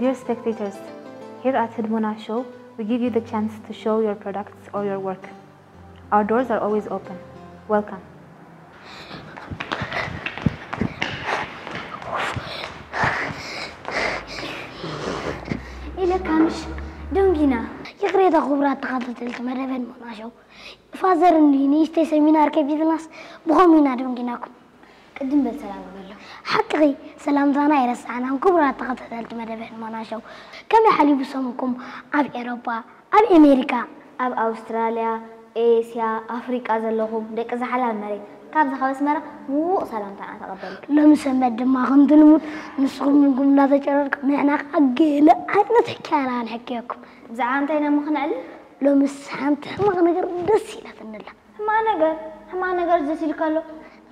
Dear spectators, here at Hidmona Show, we give you the chance to show your products or your work. Our doors are always open. Welcome. ኢለካ ምሽ ደንጊና። ይቕሬታ ክቡራት ተኸታተልቲ መደበን ሞናሾው፣ ፋዘር እንዲ ንእሽተይ ሰሚናር ከቢድናስ ብኸምኡ ኢና ደንጊናኩም። ቅድም በል ሰላም ንበሎ። ሓቅኺ፣ ሰላምታና ኣይረሳዕናን። ክቡራት ተኸታተልቲ መደበን ሞናሾው፣ ከመይ ሓሊፉ ሰሙንኩም? ኣብ ኤሮፓ፣ ኣብ ኣሜሪካ፣ ኣብ ኣውስትራልያ፣ ኤስያ፣ ኣፍሪቃ ዘለኹም ደቂ ዛሕላል መሬት፣ ካብዚ ካብ ኣስመራ ምዉቕ ሰላምታና ተቐበሉ። ሎሚ ሰንበት ድማ ከምቲ ልሙድ ንስኹም ምንኩም እናተጨረርኩም ንሕና ከዓ ገለ ዓይነት ሕክያና ክንሕክየኩም። ብዛዕባ እንታይ ኢና እሞ ክነዕልል? ሎምስ ሓንቲ ሕማቕ ነገር ደስ ኢላትኒ ኣላ። ሕማቕ ነገር? ሕማቕ ነገር ደስ ኢልካ ኣሎ?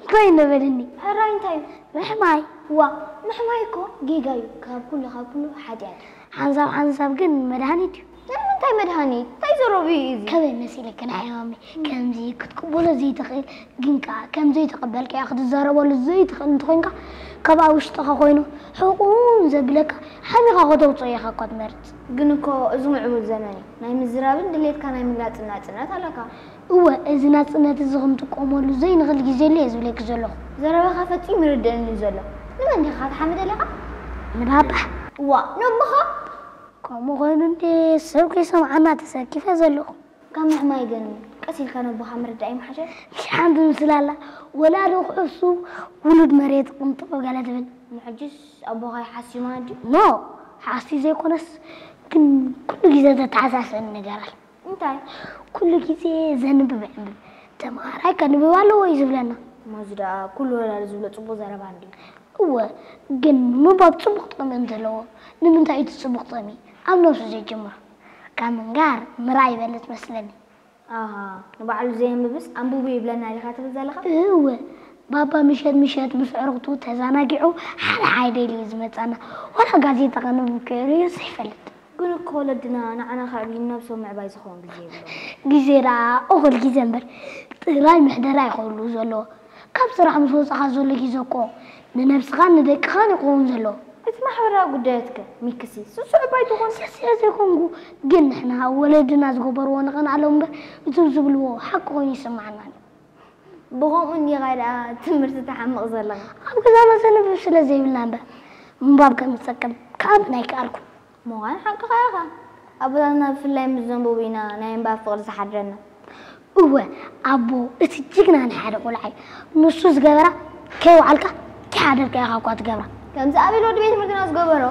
እንታይ ነበልኒ? ሕራይ እንታይ እዩ? ምሕማይ። ዋ፣ ምሕማይ እኮ ጌጋ እዩ። ካብ ኩሉ ካብ ኩሉ ሓጢኣት እዩ። ሓንሳብ ሓንሳብ ግን መድሃኒት እዩ። ናይ ምንታይ መድሃኒት? እንታይ ዘረቡ እዩ እዚ? ከመይ መሲለኪ ንዓይ ማሚ? ከምዚ ክትቅበሎ ዘይትኽእል ግን ከኣ ከም ዘይተቐበልካዮ ክትዛረበሉ ዘይትኽእል እንተኾይንካ፣ ካብ ኣብ ውሽጥኻ ኮይኑ ሕቑን ዘብለካ ሓሚኻ ከተውፅኦ ኢኻ እኳ ትመርጽ። ግን እኮ እዚ ምዕቡል ዘመን እዩ። ናይ ምዝራብን ድሌትካ ናይ ምግላጽን ናጽነት ኣለካ። እወ፣ እዚ ናጽነት እዚ ክንጥቀመሉ ዘይንኽእል ግዜ ኣሎ እየ ዝብለኪ ዘለኹ። ዘረባኻ ፈጺሙ ይርድእኒ ዘሎ። ንመን ዲኻ ክትሓሚ ደሊኻ? ንባባ። እዋ፣ ነቦኻ? ከምኡ ኮይኑ እንዴ ሰብ ከይሰምዓና ተሰኪፈ ዘለኹ። ካብ ምሕማይ ግን ቀስ ኢልካ ነቦኻ ምርዳእ ይምሓሸ። ሓንቲ ምስላ ኣላ፣ ወላዲ ክሕሱ ውሉድ መሬት ቅንጥጦ ገለ ትብል። ንሕጅስ ኣቦኻ ይሓስዩ ማለት ድዩ? ኖ፣ ሓስዩ ዘይኮነስ ግን ኩሉ ግዜ ዘተሓሳስበኒ ነገር ኣሎ። እንታይ? ኩሉ ግዜ ዘንብብ የንብብ፣ ተምሃራይ ከንብብ ኣለዎ እዩ ዝብለና። እሞ እዚ ደኣ ኩሉ ወላዲ ዝብሎ ጽቡቕ ዘረባ እንድዩ። እወ፣ ግን ምንባብ ጽቡቕ ጥቕሚ እንተለዎ ንምንታይ እዩ እቲ ጽቡቕ ጥቕሚ ኣብ ነብሱ ዘይጅምሮ? ካብ ምንጋር ምርኣይ ይበልጽ መስለኒ። ኣሃ፣ ንባዕሉ ዘየንብብስ ኣንብቡ ይብለና ዲኻ ትብል ዘለኻ? እወ፣ ባባ ምሸት ምሸት ምስ ኣዕሩኽቱ ተዘናጊዑ ሓደ ሓደ ኢሉ እዩ ዝመጻና። ዋላ ጋዜጣ ከንብብ ከይርዮ ዘይፈልጥ። ግን እኮ ወለድና ንዓና ከዕብዩ ነብሶም ምዕባይ ዝኸውን ግዜ የብሎም። ግዜ ደኣ እኹል ግዜ እምበር ጥራይ ምሕደራ ኣይኮንሉ ዘለዎ። ካብ ስራሕ ምስ ወጻኻ ዘሎ ግዜ እኮ ንነብስኻን ንደቅኻን ይኸውን ዘሎ። እቲ ማሕበራዊ ጉዳያትከ ሚክሲ ስሱዕ ባይ ትኾን? ስስዕ ዘይኮንኩ፣ ግን ንሕና ወለድና ዝገበርዎ ንቐንኣሎም እምበር እቶም ዝብልዎ ሓቂ ኮይኑ ይስምዓና ኣሎ። ብኸምኡ እንዲኻ ደኣ ትምህርቲ ትሓምቕ ዘለኻ። ኣብ ገዛና ዘንብብ ስለ ዘይብልና እምበር ምንባብ ከም ዝጠቅም ከኣ ምእማን ኣይከኣልኩን። ምዃን ሓቅኻ ኢኻ። ኣቦታትና ብፍላይ ምስ ዘንብቡ ኢና ናይ ምንባብ ፍቕሪ ዝሓድረና። እወ ኣቦ እቲ ጅግና ናይ ሓደ ቆልዓ እዩ። ንሱ ዝገበራ ከይወዓልካ ከይሓደርካ ኢኻ እኳ ትገብራ። ከምዚ ኣቤል ወዲ ቤት ትምህርትና ዝገበሮ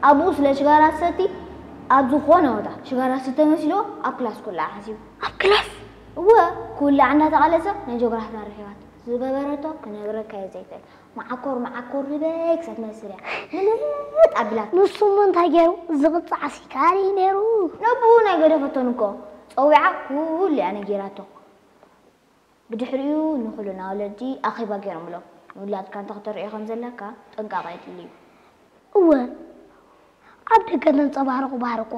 ኣቦኡ ስለ ሽጋራ ዝሰቲ ኣብ ዝኾነ ቦታ ሽጋራ ዝስተ መሲልዎ ኣብ ክላስ ክውላዓ ሓሲቡ። ኣብ ክላስ? እወ ክውላዕ እንዳተቓለሰ ናይ ጆግራፍና ርሒቓቶ ዝገበረቶ ክነግረካ እየ ዘይክእል። መዓኮር መዓኮር ህበይ ክሳብ ትመስል እያ ምልጥ ኣቢላቶ። ንሱ እሞ እንታይ ገይሩ? ዝቕጻዕ ሲካር እዩ ነይሩ። ነብኡ ናይ ገደፈቶን እኮ ጸዊዓ ኩሉ እያ ነጊራቶ። ብድሕሪኡ ንኹልና ወለዲ ኣኼባ ገይሮምሎም ንውላድካ እንተ ክተርእዮ ከም ዘለካ ጥንቃቐ የድሊ እዩ። እወ ኣብ ደገ ተንጸባርቑ ባህሪ እኮ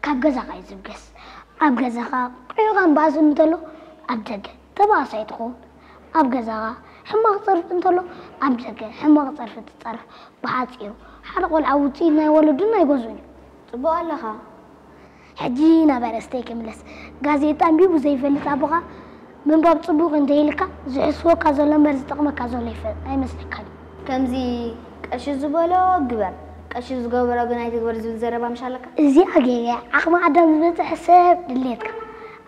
ካብ ገዛኻ እዩ ዝብገስ። ኣብ ገዛኻ ቅዑቓን ባእስን እንተሎ ኣብ ደገ ተባእስ ኣይትኸውን። ኣብ ገዛኻ ሕማቕ ጸርፊ እንተሎ ኣብ ደገ ሕማቕ ጸርፊ ትጻረፍ። ብሓጺሩ ሓደ ቆልዓ ውጽኢት ናይ ወለዱን ናይ ገዝኡን እዩ። ጽቡቕ ኣለኻ። ሕጂ ናብ ኣርእስተይ ክምለስ። ጋዜጣ ኣንቢቡ ዘይፈልጥ ኣቦኻ ምንባብ ጽቡቕ እንተ ኢልካ ዝሕስወካ ዘሎ እምበር ዝጠቕመካ ዘሎ ኣይመስለካን እዩ። ከምዚ ቀሺ ዝበሎ ግበር ቀሺ ዝገበሮ ግን ኣይትግበር ዝብል ዘረባ ምሽ ኣለካ? እዚኣ ጌጋ ዓቕሚ ኣዳም ዝበጽሐ ሰብ ድሌትካ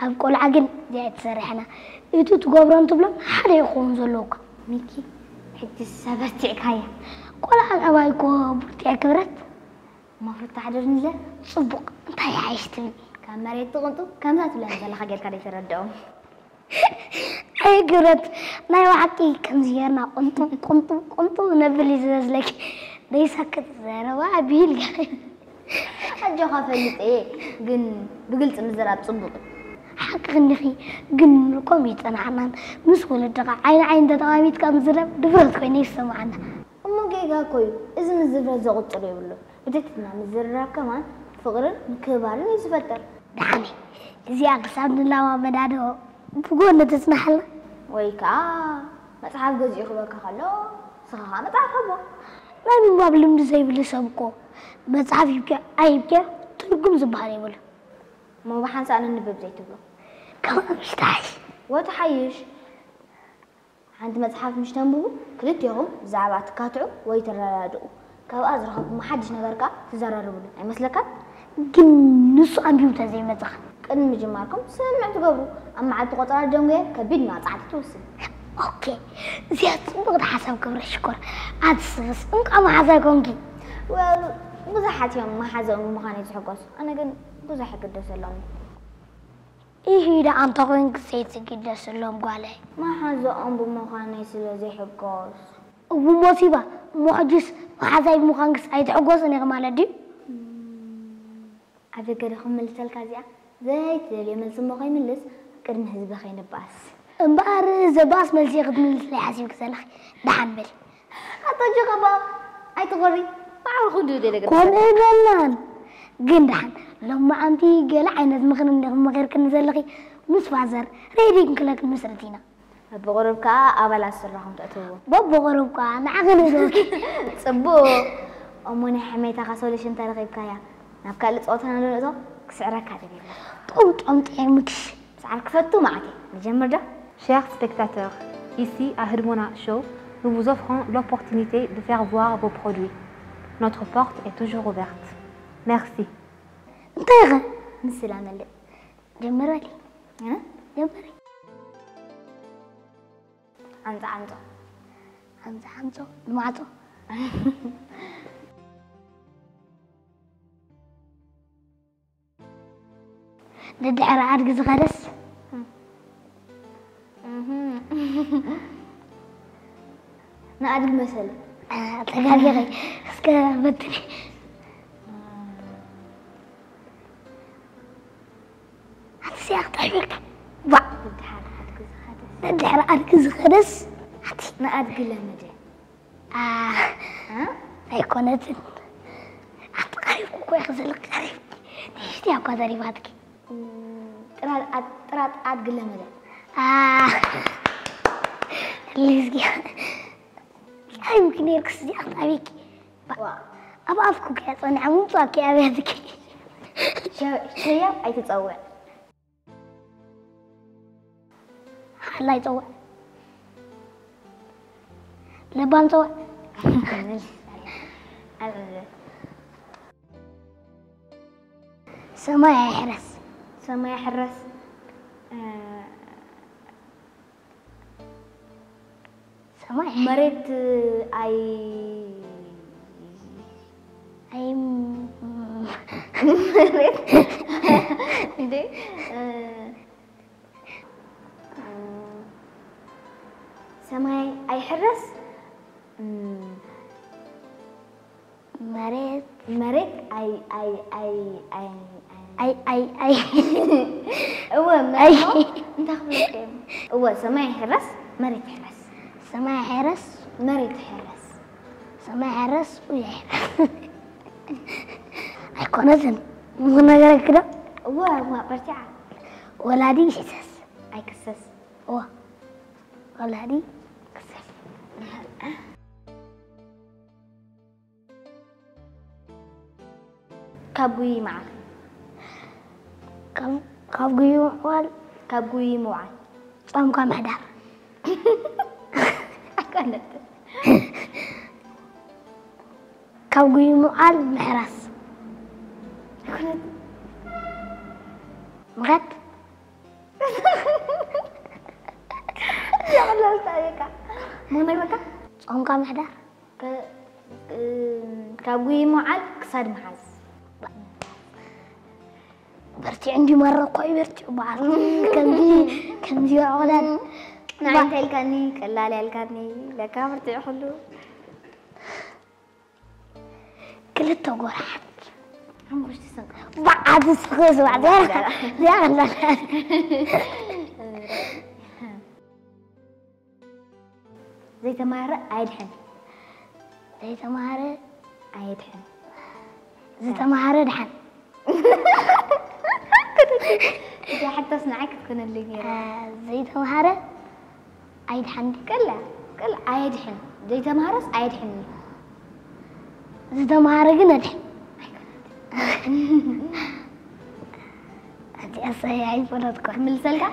ኣብ ቆልዓ ግን እዚኣ ኣይትሰርሕና። እቲ ትገብሮን ትብሎን ሓደ እዩ ክኸውን ዘለዎካ። ሚኪ ሕጂ ሰበርቲዕካያ። ቆልዓ ምዕባይ እኮ ብርቲዐ ክብረት። እሞ ፍታሕ ዶ ንዘ ጽቡቕ እንታይ ይሓይሽ ትብሊ? ካብ መሬት ትቕንጡ ከምዛ ትብለኒ ዘለኻ ጌርካ ደይተረድኦም። ኣይ ግብረት ናይ ዋዕቂ ከምዚ ጌርና ቁንጡ ቁንጡ ቁንጡ ነብል እዩ ዝመስለኪ። ደይሰክት ዘረባ ቢል ኣጆኻ ፈልጥ እየ ግን ብግልፂ ምዝራብ ፅቡቅ እዩ። ሓቂ ክንዲኺ ግን ከምኡ ይፀናሓናን ምስ ወለድኻ ዓይኒ ዓይኒ ተጠማሚትካ ምዝራብ ድፍረት ኮይኑ ይሰማዓና። እሞ ጌጋ እኮ እዩ እዚ ምዝራብ ዘቁፅር የብሉን። ብትሕትና ምዝርራብ ከማን ፍቕርን ምክብባርን እዩ ዝፈጥር። ደሓኒ እዚኣ ክሳብ ንለማመዳ ዶ ብጎኒ ትጽናሓልና? ወይ ከኣ መጽሓፍ ገዚኡ ክበካ ከሎ ንስኻ ከኣ መጽሓፍ ሃቦ። ናይ ምንባብ ልምዲ ዘይብሉ ሰብ እኮ መጽሓፍ ሂብኪ ኣይሂብኪ ትርጉም ዝበሃል የብሉ። እሞ ብሓንሳእ ነንብብ ዘይትብሎ? ካብ ምሽታሽ። ወትሓይሽ ሓንቲ መጽሓፍ ምሽ ተንብቡ ክልቴኹም ብዛዕባ ትካትዑ ወይ ትረዳድኡ። ካብኣ ዝረኸብኩሞ ሓድሽ ነገር ከኣ ትዘራረብሉ ኣይመስለካን? ግን ንሱ ኣንቢቡ ተዘይመጽኻ። ቅድሚ ምጅማርኩም ስምምዕ ትገብሩ። ኣብ መዓልቲ ቆጸራ ደንጉየ ከቢድ መቕጻዕቲ ትውስን። ኦኬ፣ እዚኣ ጽቡቕቲ ሓሳብ ክብረ ሽኮር። ኣትስኽስ እንቋ መሓዛ ኮንኪ። ወል ብዙሓት እዮም መሓዘኦም ብምዃነይ ዝሕጎሱ። ኣነ ግን ብዙሕ ይግደሰሎም። ኢሂ ደኣ እንተ ኾይንኪ ዘይትግደስ እሎም ጓለይ። መሓዛኦም ብምዃነይ ስለ ዘይሕጎስ። እው ሞሲባ እሞ ሕጅስ መሓዛይ ብምዃንክስ ኣይትሕጎስን ኢኺ ማለት ድዩ? ኣብ ደገ ዶ ክምልሰልካ እዚኣ? ዘይትደልዮ መልሲ እሞ ከይምልስ ቅድሚ ህዝቢ ከይንበኣስ። እምበኣር ዘበኣስ መልሲ ኢኺ ክትምልስለይ ሓሲብኪ ዘለኺ? ደሓን በሊ። ኣታ ጆኸባ ኣይትኾሪ ባዕልኹ እንድዩ ደለ ከምኡ ይበልናን ግን ደሓን ሎማዓንቲ ገለ ዓይነት ምኽሪ እንዲኹም መኺርክኒ ዘለኺ ምስ ፋዘር ሬድዮ ክንክለክል መስርት ኢና በብቑሩብ ከኣ ኣባላት ስድራኹም ተእትውዎ በብቑሩብ ከኣ ንዓኺ ንእትወኪ ጽቡቕ እሞ ናይ ሕሜታኻ ሶሉሽን ተረኺብካያ ናብ ካልእ ጸወታና ዶ ንእቶ ክስዕረካ ደልየ ኣለኹ ጦምጦም ጥዒምክሽ ሰዓር ክፈቱ መዓት እየ ንጀምር ዶ Chers spectateurs, ici à Hidmona Show, nous vous offrons l'opportunité de faire voir vos produits. Notre porte est toujours ouverte. Merci. እንታይ ኢኸ ምስላ መልእ ጀምረሊ እ? ጀምሪ ዓንፃ ዓንፆ ዓንፃ ዓንፆ ንማዕፆ ደድሕሪ ኣድጊ ዝኸደስ ንኣድጊ መሰል ተጋጊኸ እስከ በትኒ ኣትስያ ክጠፊክ ባ ደድሓር ኣድጊ ዝኸደስ ደድሕሪ ኣድጊ ዝኸደስ ኣቲ ንኣድጊ ለመደ ኣይኮነትን ኣቲ ቀሪብኩ እኮ ኢኺ ዘለኺ ቀሪብኪ ንእሽተይ እኳ ተሪፋትኪ ጥራጥ ኣድጊ ለመደ ልዝጊ ቀሪብኪ ነይርክስ እዚኣ ክጣቢኪ ኣብ ኣፍኩ ከያ ጸኒዓ ምምጻእኪ ኣብያትኪ ሸያብ ኣይትጸውዕ ሓላይ ጸውዕ ለባም ጸውዕ ሰማይ ኣይሕረስ ሰማይ ሕረስ ሰማይ መሬት ኣይ ኣይ መሬት እንዴ ሰማይ ኣይሕረስ መሬት መሬት ኣይ ኣይ ኣይ ኣይ ኣይ ኣይ ኣይ ኣይ እወ መሬት እንታይ ክብለካ እዮም እወ ሰማይ ይሕረስ መሬት ይሕረስ ሰማይ ሕረስ መሬት ይሕረስ ሰማይ ሕረስ ውየ ኣይኮነትን ምክነገረክ ዶ እወ እወ በርቲዓ ወላዲ ይሕሰስ ኣይክሰስ ወላዲ ክሰስ ካብ ጉይ መዓል ካብ ጉይ ምዕዋል ካብ ጉይ ምውዓል ጾምካ ምሕዳር ኣይኮነትን ካብ ጉይ ምውዓል ምሕራስ ምኸት ያቕለልታ እየካ ሞነግረካ ጾምካ ምሕዳር ካብ ጉይ ምውዓል ክሳድ ምሓዝ በርቲዑ እንዲ መረ እኮ እዩ በርቲዑ በዓል ከምዚ ከምዚ ይዕቆዳል ንዓይ እንታይ ኢልካኒ ቀላል ያልካኒ ለካ በርቲዑ ኩሉ ክልተ ጎርሓት ሓሙሽተ ሰንቀ በዓል ዝስኽስ ባዕዘራ ዘያላ ዘይተማህረ ኣየድሕን ዘይተማህረ ኣየድሕን ዝተማህረ ድሓን እዛ ሕቶስ ንዓይ ክትኮነለይ ነይራ ዘይተማሃረ ኣይድሓን ቀላ ቀላ ኣየድሕን ዘይተማሃረስ ኣየድሕን እዩ ዝተምሃረ ግን ኣድሕን። ኣቲ ኣሳይ ኣይፈለጥኩ። ክምልሰልካ?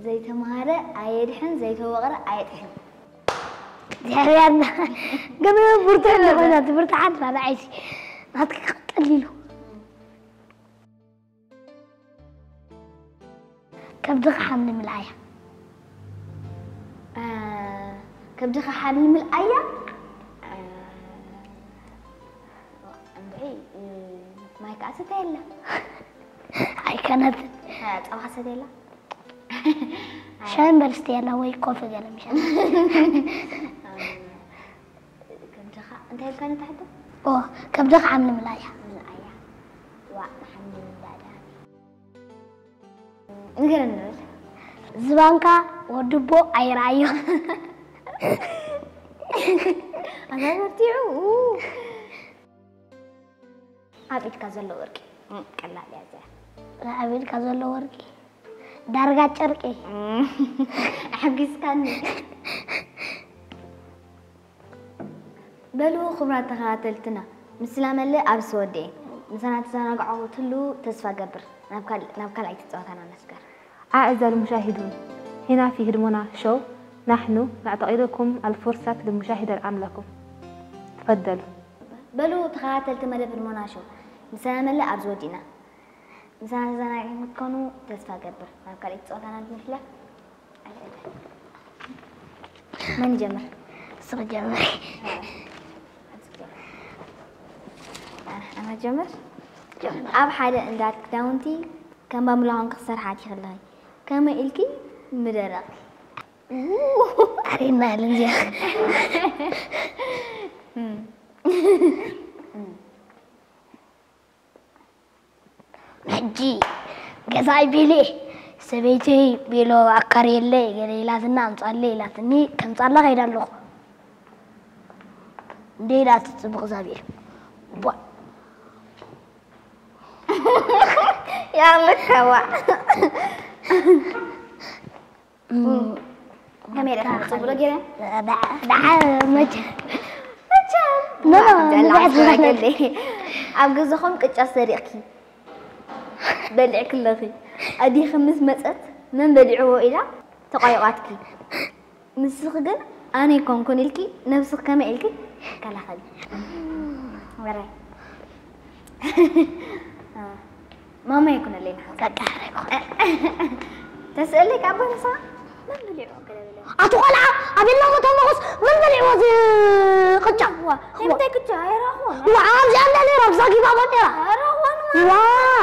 ዘይተምሃረ ኣየድሕን፣ ዘይተወቕረ ኣየጥሕን። ዚሕርያና። ግን ብርቱዕ እንደ ኮይና ትምህርቲ ሓንቲ ናት ዓይሲ ናትኪ ቀሊሉ። ከብድኻ ሓምሊ ምልኣያ። ከብድኻ ሓምሊ ምልኣያ። እንድዒ ማይ ከዓ ሰተየላ። ኣይከነትን። ፀባ ሰተየላ። ሻይ በልስተ ያላ ወይ ኮፈ ገለ ምሻል። ከብድኻ እንታይ ኢልካ ነታ ሕቶ? ኦ፣ ከብድኻ ሓምሊ ምልኣያ። ምልኣያ። ዋ፣ ሓምሊ ምልኣያ። ንገረኒ በል። ዝባንካ ወድቦ ኣይረኣዮ። ኣታ በርቲዑ። ኣብ ኢድካ ዘሎ ወርቂ። እም፣ ቀላል እያ እዚኣ። ኣብ ኢድካ ዘሎ ወርቂ። ዳርጋ ጨርቂ። እም፣ ኣሐጊስካኒ። በሉ ክቡራት ተኸታተልትና፣ ምስላ መለ ኣብ ዝወደኤ። ምሳና ተዘናግዖ ትህሉ ተስፋ ገብር። ናብ ካል-፣ ናብ ካልኣይቲ ጸወታና ነስገር። أعزائي المشاهدون، هنا في هدمونا شو، نحن نعتقدكم الفرصة لمشاهدة عملكم. تفضلوا. በሉ ተኸታተልቲ መደብ ህድሞና ሾው፣ ምሳና መለ ኣብ ዝወዲእና። ምሳና ተዘናጊዕኩም ክትኮኑ ተስፋ ገብር። ናብ ካልኣይቲ ጸወታና ንሕለፍ። መን ይጀምር? ንስኺ ጀምሪ። ኣነ ጀምር። ኣብ ሓደ እንዳ ክዳውንቲ ከም ባምላ ኮንኪ ክሰርሓ ትኽእሊ። ከመይ ኢልኪ ምደረቕ? ኣሬና ኢለን እዚኣ። ሕጂ ገዛኢ ቤሌ ሰበይተይ ቤሎ ኣካርየለይ ገለ ኢላትና ኣምጻለይ ኢላትኒ፣ ከምጻላ ከይዳ ኣለኹ። እንደ ኢላት ጽቡቕ እዛ ቤሎ። ቧ። ያለካ ዋ። እም፣ ከመይ ኢኻ ትጽብሎ ገይረ? ደዓ፣ ደዓ፣ መቸ-፣ መቸም። ኖ፣ ኖ፣ ዋ፣ ዘላ ንብዓት ኣስመራ ዝባህል። ገለይ። ኣብ ገዛኹም ቅጫ ሰሪቕኪ በሊዕኪ ኣለኺ። ኣዲኺ ምስ መጸት መን በሊዕዎ ኢላ ተቋይቋትኪ። ንስኺ ግን ኣነ ኣይኮንኩን ኢልኪ ነብስኺ ከመይ ኢልኪ ከላኸሊ? ወራይ። ማማ ይኩነለይ ንሓ። በቃ፣ ኣይኮን። ተስእለይ ካብ ንሳ መን በሊዕዎ ገለ በለ። ኣቶ ቆልዓ፣ ኣቤላ ሞቶ መኹስ መን በሊዕዎ እዚ ቅጫ? ዋ፣ እንታይ ቅጫ? ኣይረኽቦን። ዋ፣ ኣብዚ ኣላ ነይራ፣ ኣብዛ ጊባ ሞት ነይራ። ኣይረኽቦን። ዋ።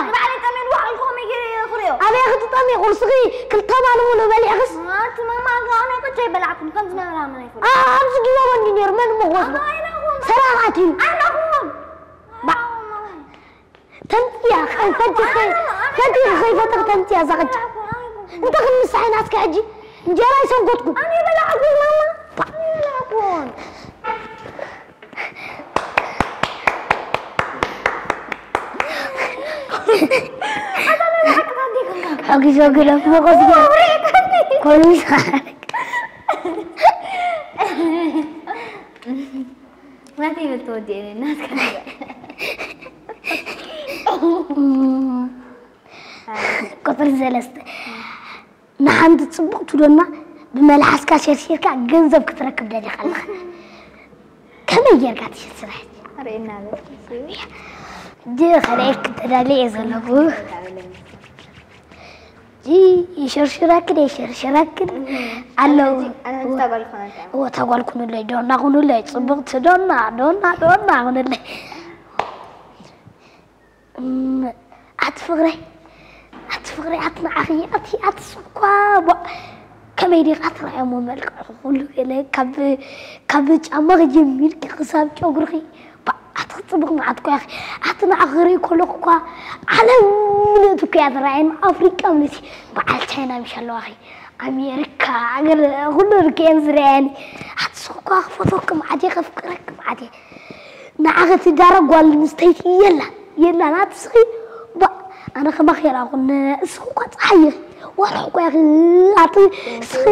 ንባዕለይ ጠሜ ንባዕለይ ከመይ ገይረ እየ ክርእዮ? ኣበይ ክትጠሚ? ቁርስኺ ክልተ ማሉ ሙሉ በሊዕኽስ? ኣቲ ማማ፣ ኣነ ቅጫ ኣይበላዕኩን፣ ከም ዝነበረ ኣመና ይፈልጥ። ኣ-፣ ኣብዚ ጊባ ወንዲ ነይሩ፣ መን እሞ ክወስዶ? ኣማ፣ ኣይረኽቦን። ሰራቕ ኣትዩ። ኣይረኽቦን። ባ-፣ ኣይረኽቦን፣ ማማ። ተምጽያ፣ ፈንቲ ኸይ-፣ ፈንቲ ኸይፈጥር ተምጽያ እዛ ቅጫ። እንተ ክንምሳሕ ኢና እስከ ሕጂ እንጀራ ይሰንኮትኩ። ኣነ በላዕኩ ማማ። ኣነ በላዕኩ። ሓጊዞ ግደፍ መቆስ ኮሉ ይስሓቅ። ናተይ በል ተወዲኤ፣ ናትካ። ቁፅሪ ሰለስተ። ንሓንቲ ፅቡቕ ትዶና ብመልሓስካ ሸርሺርካ ገንዘብ ክትረክብ ደሊኻ ኣለኻ። ከመይ ጌርካ ትሸርሽራ? ርእና በል። ሕጂ ከርእየኪ ተዳልየ እየ ዘለኹ። ጂ ይሸርሽራክን ይሸርሽራክን ኣለዉ። ኣነ ተጓል ኮነ እንታይ? እዎ፣ ተጓል ኩኑለይ፣ ዶና ኩኑለይ፣ ጽብቕቲ ዶና፣ ዶና፣ ዶና ኩኑለይ። እም፣ ኣቲ ፍቕረይ፣ ኣቲ ፍቕረይ፣ ኣቲ ንዓኺ፣ ኣቲ፣ ኣቲ ስኳ፣ ቧ-፣ ከመይ ዲኻ ትረኣዮሞ መልክዕ ኩሉ ገለ፣ ካብ፣ ካብ ጫማ ጀሚርኪ ክሳብ ጨጉርኺ፣ ባ-፣ ኣቲ ክጽብቕ መዓት እኮ ኢኺ። ኣቲ ንዓኺ ክርኢ ከለኹ እኳ ዓለም ምልእቲ እኮ እያ ትረኣየኒ፣ ኣፍሪቃ ምልእቲ። በዓል ቻይና ምሽ ኣለዋኺ፣ ኣሜሪካ፣ ገለ ኩሉ ርክየን ዝረኣየኒ። ኣቲ ስኳ ክፈትወኪ መዓት እየ፣ ከፍቅረኪ መዓት እየ። ንዓኺ ትዳረግ ጓል ኣንስተይቲ የላን፣ የላን። ኣቲ ስኺ፣ ባ-፣ ኣነ ከማኺ የራኹን፣ እስኺ እኳ ጸሓይ ኢኺ፣ ወርሒ እኳ ኢኺ። ኣቲ ስኺ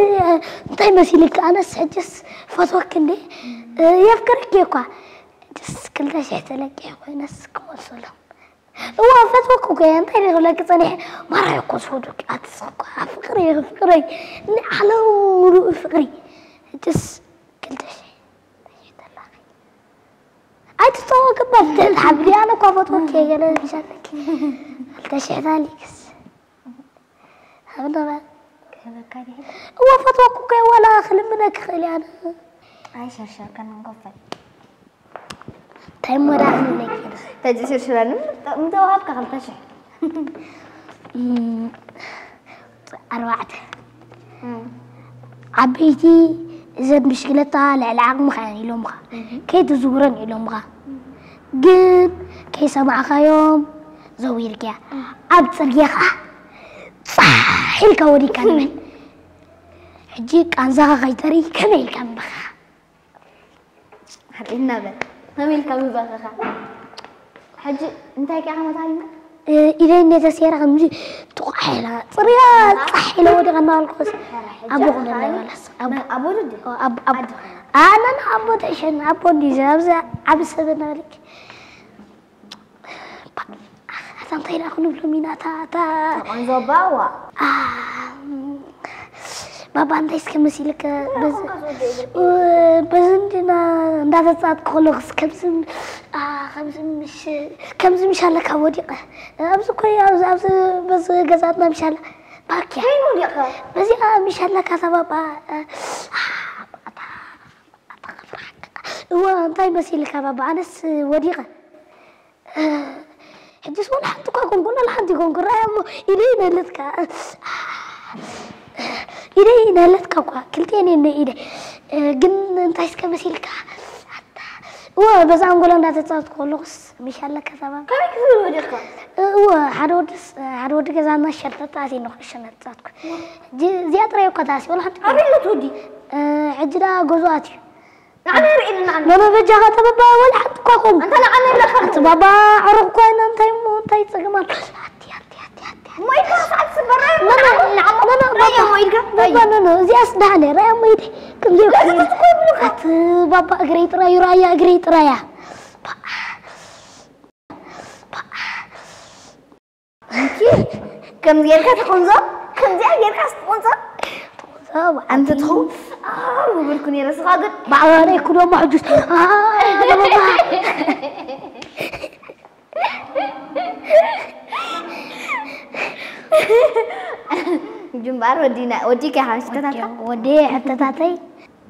እንታይ መሲልኪ? ኣነስ ሕጅስ ፈትወኪ እንዴ፣ የፍቅረኪ እኳ። ክልተ ሽሕ ተለቂሐ ኮይነስ ክመልሰሎም። እዋ ፈትወኩ እኮ እየ፣ እንታይ ደይ ክብለኪ ጸኒሐ? ማራ እኮ ዝፈትወኪ፣ ኣትስኺ እኮ፣ ፍቅረይ፣ ፍቅረይ፣ ንዓለም ሙሉእ ፍቅሪ። እትስ ክልተ ሽሕ ተላኺ። ኣይትጸወቂ እባ፣ ብትሕቲ ሓብሊ፣ ኣነ እኳ ፈትወኪ እየ፣ ገለ ምሻለኪ። ክልተ ሽሕ ታሊክስ። ሃብና በል። ክህበካ ድየ? እወ፣ ፈትወኩ እኮ እየ፣ ዋላ ክልምነኪ ክእል እየ ኣነ። ኣይ፣ ሸርሸር ከነንቆፈል። እንታይ እሞ ደኣ ክንብለኪ ኢና? ተዚ ሽርሽረኒ፣ ምተዋሃብካ ክልተ ሽሕ። እም፣ ኣርባዕተ። እም። ዓበይቲ እዘን ብሽክለታ ልዕሊ ዓቕምኻ እየን ኢሎምኻ። እም። ከይትዝውረን ኢሎምኻ። እም። ግን ከይሰማዕካዮም ዘዊርክያ። እም። ኣብ ጽርግያ ኸኣ ጻሕ ኢልካ ወዲቕካ ንበል። ሕጂ ቃንዛኻ ከይተርኢ ከመይ ኢልካ እምበኻ? ሓርኢና በል። ከመይ ኢልካ ምበኸኻ? ሕጂ እንታይ ከኣ ከመት ሃሪምካ? እ፣ ኢደይ እንደ ተሰይራ ከምዚ ጥቋሕ ኢላ፣ ጽርያ ጻሕ ኢለ ወዲቐ እናበልኩስ፣ ኣቦ ክነለይ መለስ። ኣቦ። መን? ኣቦ ድዩ? ኦ፣ ኣቦ፣ ኣቦ። ኣደ ኾይና። ኣነ፣ ኣነ ኣቦ ተዕሸን፣ ኣቦ እንዲዩ፣ ኣብዚ ዓቢ ሰብ እናበለች። ኣታ እንታይ ደኣ ክንብሎም ኢና? እታ፣ እታ ተቆንዞ ባዋ። ኣ፣ ባባ እንታይ እስከ መሲልከ? በዚ፣ እ፣ በዚ እንዲና እንዳተጻወትኩ ከለኹስ ከምዚ፣ ኣ፣ ከምዚ ምሽ-፣ ከምዚ ምሽ ኣለካ ወዲቐ። ኣብዚ እኮ፣ ኣብዚ፣ ኣብዚ፣ በዚ ገዛትና ምሽ ኣለ። ባክያ። ከይኑ ወዲቕካ? በዚኣ ምሽ ኣለካ እታ ባባ፣ እ፣ ኣ፣ እዋ፣ እንታይ መሲልካ ባባ? ኣነስ ወዲቐ። ሕጅስ ወላ ሓንቲ እኳ ኮንኩ፣ ወላ ሓንቲ ኮንኩ። ራያ እሞ ኢደይ ነለትካ። ኢደይ ነለትካ እኳ፣ ክልቴን እየ ኢደ። ግን እንታይ እስከ መሲልካ? ኣታ፣ እወ፣ በዛ ኣንጎላ እንዳተጻወትኩ ከለኹስ፣ ምሽ ኣለካ እታ ባባ። ከመይ ክትብል ወዲቕካ? እወ፣ ሓደ ወድስ፣ ሓደ ወዲ ገዛና ሸርተት ኣትየ ንኽዕሾ እናተጻወትኩ። ሕጂ እዚኣ ጥራይ እኳ ተኣስየ፣ ወላ ሓንቲ ኣበይ ኣሎ እቲ ወዲ? ሕጂ ደኣ ገዝኡ ኣትዩ። ንዓና የርእየኒ፣ ንዓና። ኖኖ፣ በጃኻ ተበባ፣ ወላ ሓንቲ እኳ ኮም። ኣንታ ንዓና የብለካ። ኣቲ ባባ፣ ዕሩቕ እኳ ኢና፣ እንታይ እሞ፣ እንታይ ጸገም ኣሎ? ኣቲ፣ ኣቲ፣ ኣቲ፣ ኣቲ፣ ኣቲ። እሞ ኢድካ ሰዓት ትስበር፣ ራእያ እሞ ኖኖ፣ ንዓሞ፣ ኖኖ፣ ራእያ ባባ። እሞ ኢድካ። ባባ፣ ኖኖ፣ እዚኣስ ደሓን እየ፣ ራእያ እሞ ኢደ። ከምዚ እኮ እዩ። ለዚ እኮ ይብሉካ። ኣቲ ባባ፣ እግረይ ጥራይ እዩ፣ ራእያ፣ እግረይ ጥራይ እያ። ባ-፣ ባ-፣ ኣንቲ ከምዚ ጌርካ ትቑንዞ? ከምዚኣ ጌርካ ትቑንዞ? ትቑንዞ፣ ኣንቲ ትኹ? ኣው፣ ምብልኩ ነይረ፣ ንስኻ ግን ባዕባለይ ኩዶሞ ሕጁስ። ኣይ፣ ባባ። ግንባር ወዲና፣ ወዲካ ሓምሽተታታ? ወዲ፣ ወዲ ሕተታተይ።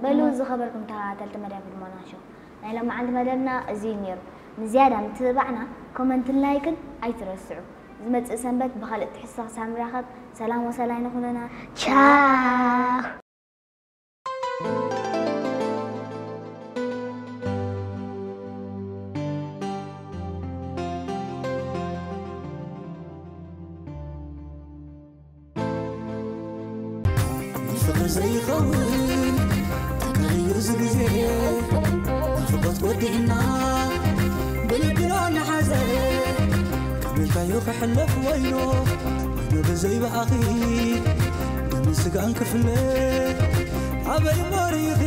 በሉ፣ ዝኸበርኩም ተኸታተልቲ መደብ ህድሞና ሾው፣ ናይ ሎማዓንቲ መደብና እዚ እዩ ነይሩ። ንዝያዳ ምትብባዕና ኮመንትን ላይክን ኣይትረስዑ። ዝመጽእ ሰንበት ብኻልእ ትሕዝቶ ክሳብ ንራኸብ፣ ሰላም ወሰላም ይኹነና። ቻው። ንፍቕሪ ዘይኸውን ተጋይዩ እዚ ግዜ፣ ናፍቖት ወዲእና ብልብና ንሓዘ። ከመይ ኢልካዮ ክሕለፍ ወይኖ፣ ወይኖ ብዘይ ብኣኺ ደምን ስጋን ክፍለ። ኣበይ እሞ ርኢኺ